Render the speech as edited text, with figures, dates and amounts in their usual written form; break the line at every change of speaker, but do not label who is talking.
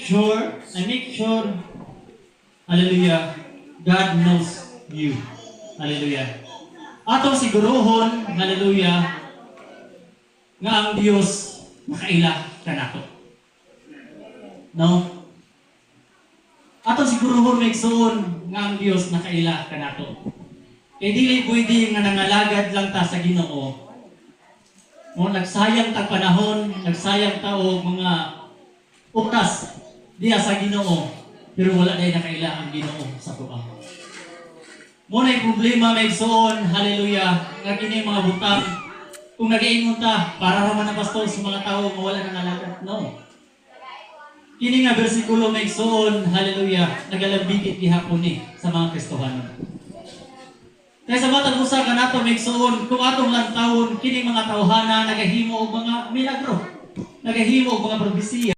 Sure, I make sure, hallelujah, God knows you. Hallelujah. Atong siguruhon, hallelujah, nga ang Dios makaila kanato. No? Atong siguruhon, mga igsoon, nga ang Dios nakaila kanato. Kay dili pwede nga nangalagad lang ta sa Ginoo. No, nagsayang ta panahon, nagsayang ta og mga oras diya sa Ginoo, pero wala diay nakaila ang Ginoo sa atoa. Mao na problema, mga igsoon, hallelujah, nga kini mga butang kung nagaingon ta para ra man ang pastor sa mga tao nga wala nangalagad. No. Kini nga bersikulo, mga igsoon, hallelujah, nagalambigit gihapon ni sa mga Kristohanon. Kaya sa matag usa kanato, mga igsoon, kung atong lantawon kini mga tawhana nagahimo og mga milagro, nagahimo og mga propesiya.